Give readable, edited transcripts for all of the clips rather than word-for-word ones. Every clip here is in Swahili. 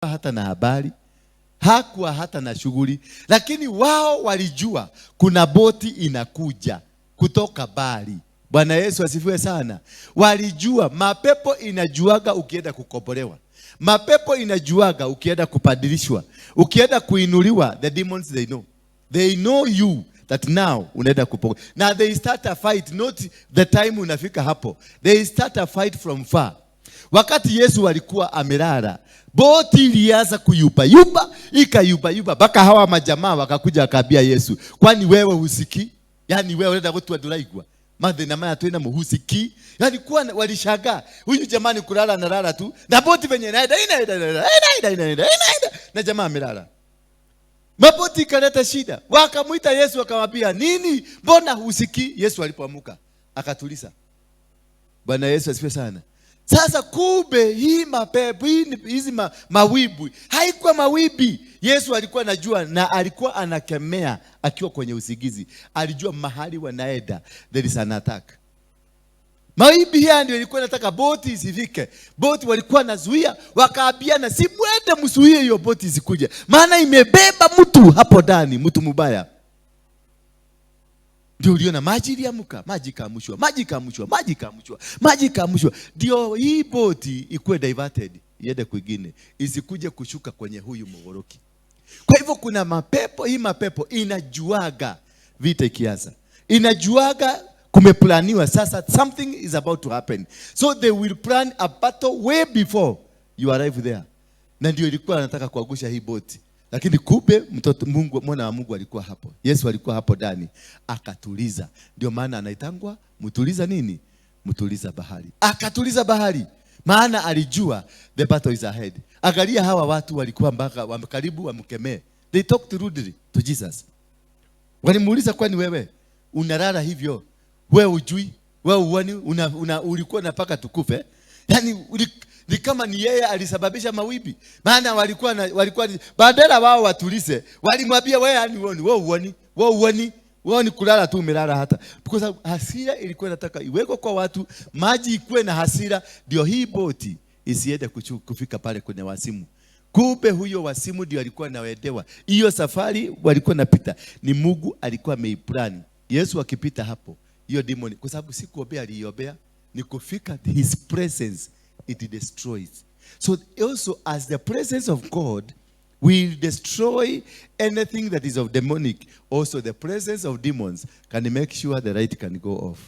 Hata na habari, hakuwa hata na shughuli, lakini wao walijua kuna boti inakuja kutoka mbali. Bwana Yesu asifiwe sana. Walijua mapepo inajuaga ukienda kukombolewa, mapepo inajuaga ukienda kubadilishwa, ukienda kuinuliwa. The demons, they know, they know you that now unaenda kupo na they start a fight, not the time unafika hapo, they start a fight from far. Wakati Yesu alikuwa amelala, boti ilianza kuyuba yuba, ikayuba yuba mpaka hawa majamaa wakakuja wakaambia Yesu, "Kwani wewe husikii? Yaani wewe unaenda gutua nduraigua mathina maya twina muhusiki?" Yaani kuwa walishangaa, huyu jamani kulala analala tu na boti venye inaenda inaenda inaenda inaenda inaenda inaenda na jamaa amelala. Maboti ikaleta shida, wakamwita Yesu akamwambia, "Nini? Mbona husikii?" Yesu alipoamuka akatuliza. Bwana Yesu asifiwe sana. Sasa kumbe hii mapepo hizi mawimbi haikuwa mawimbi. Yesu alikuwa anajua na alikuwa anakemea akiwa kwenye usingizi. Alijua mahali wanaenda there is an attack. Mawimbi haya ndio ilikuwa inataka boti isifike. Boti walikuwa nazuia, wakaambiana, "Si mwende mzuie hiyo boti isikuje, maana imebeba mtu hapo ndani, mtu mubaya." Ndio uliona maji iliamuka, maji ikaamshwa, maji ikaamshwa, maji ikaamshwa, maji ikaamshwa. Ndio hii boti ikuwe diverted iende kwingine, isikuje kushuka kwenye huyu mgoroki. Kwa hivyo kuna mapepo, hii mapepo inajuaga vita ikianza, inajuaga kumeplaniwa sasa, something is about to happen, so they will plan a battle way before you arrive there. Na ndio ilikuwa anataka kuangusha hii boti, lakini kumbe mtoto Mungu, mwana wa Mungu alikuwa hapo, Yesu alikuwa hapo ndani akatuliza. Ndio maana anaitangwa mtuliza nini? Mtuliza bahari. Akatuliza bahari, maana alijua the battle is ahead. Angalia hawa watu walikuwa mpaka karibu wamkemee. They talked rudely to Jesus. Walimuuliza, "Kwani wewe unalala hivyo? Wewe ujui? Wewe uoni? Ulikuwa unataka tukufe?" Yaani ni kama ni yeye alisababisha mawimbi. Maana walikuwa badala wao watulize, walimwambia, "Wewe yani uoni, wewe uoni, wewe uoni, wewe ni kulala tu umelala hata." Because hasira ilikuwa inataka iwekwe kwa watu, maji ikuwe na hasira, ndio hii boti isiende kufika pale kwenye wazimu. Kumbe huyo wazimu ndio alikuwa anawedewa. Hiyo safari walikuwa napita ni Mungu alikuwa ameiplani. Yesu akipita hapo, hiyo demon, kwa sababu si kuombea aliiombea, ni kufika his presence it destroys. So also as the presence of God will destroy anything that is of demonic, also the presence of demons can make sure the light can go off.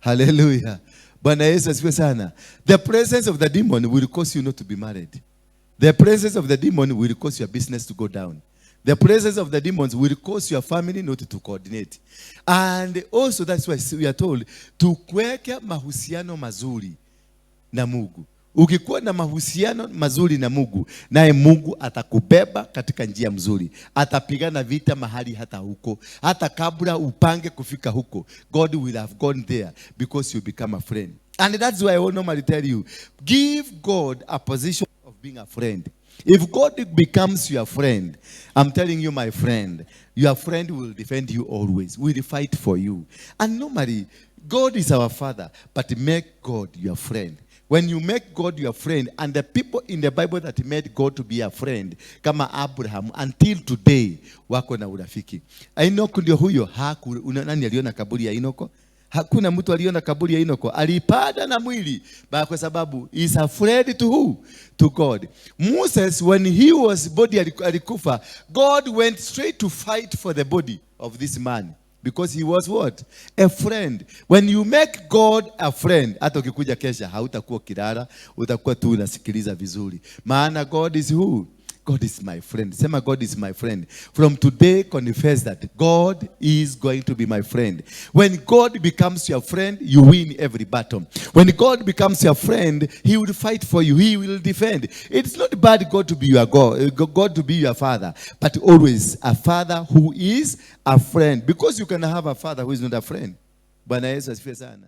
Hallelujah. Bwana Yesu asifiwe sana. The presence of the demon will cause you not to be married. The presence of the demon will cause your business to go down. The presence of the demons will cause your family not to coordinate. And also that's why we are told to kuweka mahusiano mazuri na Mungu. Ukikuwa na mahusiano mazuri na Mungu, naye Mungu atakubeba katika njia mzuri. Atapigana vita mahali hata huko. Hata kabla upange kufika huko, God will have gone there because you become a friend. And that's why I will normally tell you, give God a position of being a friend. If God becomes your friend, I'm telling you, my friend, your friend will defend you always, will fight for you. And normally, God is our father, but make God your friend. When you make God your friend, and the people in the Bible that made God to be a friend, kama Abraham, until today, wako na urafiki. Enoch ndio huyo, nani aliona kaburi ya Enoch? Hakuna mtu aliona kaburi ya Enoko. Alipanda na mwili ba kwa sababu is afraid to who? To God. Moses, when he was body alikufa, God went straight to fight for the body of this man because he was what? A friend. When you make God a friend, hata ukikuja kesha hautakuwa ukilala, utakuwa tu unasikiliza vizuri. Maana God is who? God is my friend. Sema, "God is my friend." From today, confess that God is going to be my friend. When God becomes your friend, you win every battle. When God becomes your friend, He will fight for you. He will defend. It's not bad God to be your God, God to be your father, but always a father who is a friend. Because you can have a father who is not a friend. Bwana Yesu asifiwe sana.